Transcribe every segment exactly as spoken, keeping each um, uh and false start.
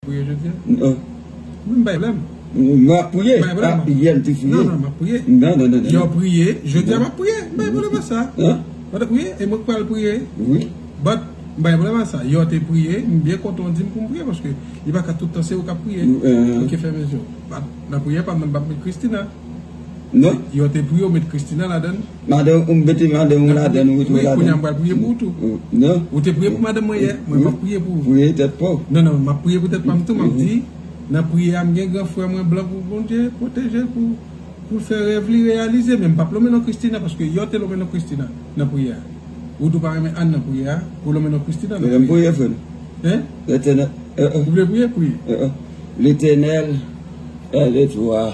Priye jodi a? Non. Mwen m bay pwoblèm. M ap priye. M bay pwoblèm. Ah, yè m te priye. Non, non, m ap priye. Non, non, non, non. Yo priye, jodi a m ap priye. M bay pwoblèm a sa. Hein? Mwen te priye, e mwen k pral priye. Wi. But, m bay pwoblèm a sa. Yo te priye, m byen kontan w di m pou m priye, paske li pa ka tout tan se ou k ap priye. Wi, euh. Ok, fè mezyon. But, nan priyè pa m nan m p ap met Christina. Non. Yo te priye, w met Christina ladann. Madanm, ou mete madanm ou ladann, ou ret ou ladann. Wi, kounye a m pral priye pou ou tou. Non. Ou te priye pou madanm mwen yè, mwen m ap priye pou ou. Priye tèt pa w. Non, non, m ap priye pou tèt pa m tou, m ap di, nan priyè a, m gen gran frè mwen blan pou Bondye pwoteje l, pou, pou l fè rèv li reyalize, men m p ap lonmen non Christina, paske yo te lonmen non Christina nan priyè a. Ou tou pa renmen Ann nan priyè a, ou lonmen non Christina nan priyè a. M priye, frè m. Hein? Letènèl, euh, euh. Ou vle priye? Priye. Euh, euh. Letènèl, èl e twa.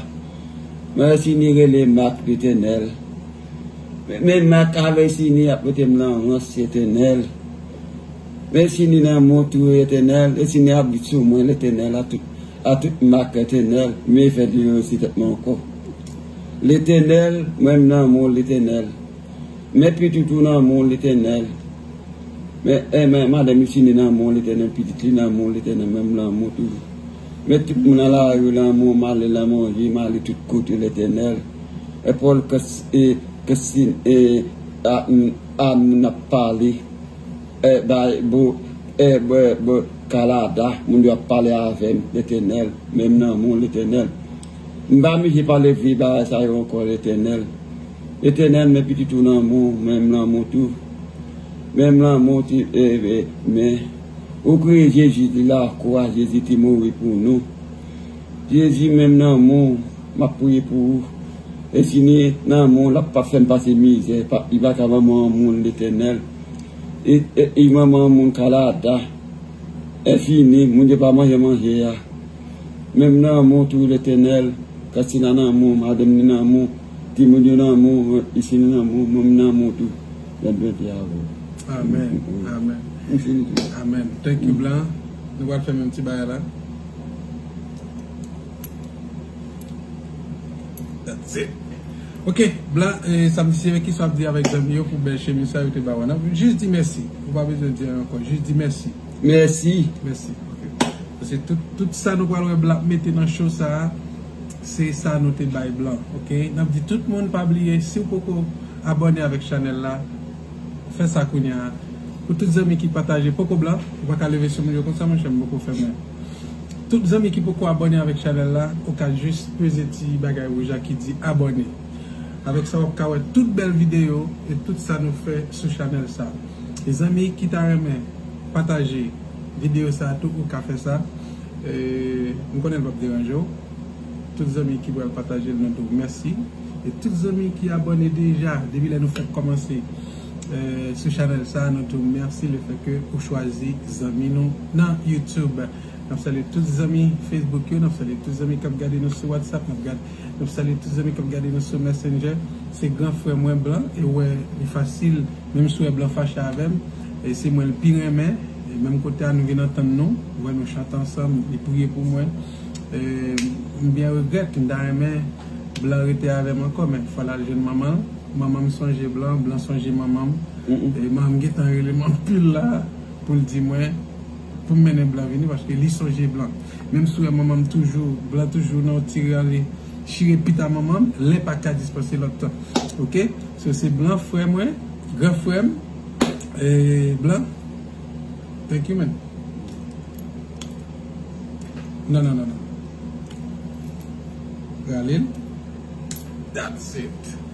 Mwen Sini rele Mak, Letènèl. Men, men Mak avè Sini ap pote m nan rans, Letènèl. Men Sini nan mwen tou, Letènèl. E Sini ap vit sou mwen, Letènèl, a tout, a tout Mak, Letènèl. Men fè li resi tèt mwen ankò. Letènèl, mwen m nan mwen, Letènèl. Men pitit ou nan men w, Letènèl. Men, eh, men madanm Sini nan men w, Letènèl. Pitit li nan men w, Letènèl. Men m nan men w toujou. Men tout moun nan lari nan men w, m ale nan manje, m ale tout kote, Letènèl. E Pòl, kè, e, kè Sin, e, a, m, a, moun ap pale. E, bay, bo, e, bo, bo, Kalada, moun yo ap pale avè m, Letènèl. Men m nan men w, Letènèl. M pa mije pale vye bagay sa yo ankò, Letènèl. Letènèl, men pitit ou nan men w, men m nan men w tou. Men m nan men w, ti, e, e, men ou kreye Jezi, li lakou a, Jezi te mouri pou nou. Jezi, men m nan men w, m ap priye pou ou. E Sini nan men w, l ap pa fè m pase mizè, pa, li pa ka ban mwen yon moun, Letènèl. E, e, e manman yon moun Kalada. E fini, moun yo pa manje manje a. Men m nan men w tou, Letènèl, Christina nan men w, madanm li nan men w, timoun yo nan men w, Sini nan men w, mwen m nan men w tou. Bòn jodi avè w. Amèn. Amèn. M fini tou. Amèn. Thank you, Blan. Nou pral fèmen ti bagay la. That's it. Ok, Blan, e, sa m di, se ki sa w ap di avèk zanmi yo pou bèl chemiz sa yo te ba w? Nan, jis di mèsi. Ou pa bezwen di anyen ankò. Jis di mèsi. Mèsi. Mèsi. Ok. Paske tout, tout sa nou pral wè Blan ap mete nan show sa a, se sa nou te bay Blan. Ok? N ap di tout moun pa bliye, si w poko abòne avèk chanèl la, fè sa kounye a. Pou tout zanmi ki pataje, poko Blan, ou pa ka leve sou moun yo konsa, monchè, m poko fèmen. Tout zanmi ki poko abòne avèk chanèl la, ou ka jis peze ti bagay wouj la ki di abòne. Avèk sa, w ap ka wè tout bèl videyo e tout sa nou fè sou chanèl sa. E zanmi ki ta renmen pataje videyo sa tou, ou ka fè sa. E, m konnen l p ap deranje w. Tout zanmi ki pral pataje l, nou di w mèsi. E tout zanmi ki abòne deja, depi lè nou fèk kòmanse, e, sou chanèl sa, nou di w mèsi lefètke ou chwazi zanmi nou nan YouTube. N ap salye tout zanmi Facebook yo, n ap salye tout zanmi k ap gade nou sou WhatsApp, n ap gad-, n ap salye tout zanmi k ap gade nou sou Messenger. Se gran frè mwen Blan, e wè, li fasil, menm si w wè Blan fache avè m, e se mwen l pi renmen, e menm kote a nou vin antann nou, wè nou chante ansanm, li priye pou mwen. E m byen regrèt, m ta renmen Blan rete avè m ankò, men fò l al jwenn manman l. Manman m sonje Blan, Blan sonje manman m. E manman m gentan rele m anpil la pou l di mwen, pou m mennen Blan vini, paske li sonje Blan. Menm si w wè manman m toujou, Blan toujou nan yon ti rale chire pita manman m, len pa ka dispanse lòt tan. Ok? So, se Blan frè mwen, gran frè m, e Blan. Thank you, man. Non, non, non, non. Rale l. That's it.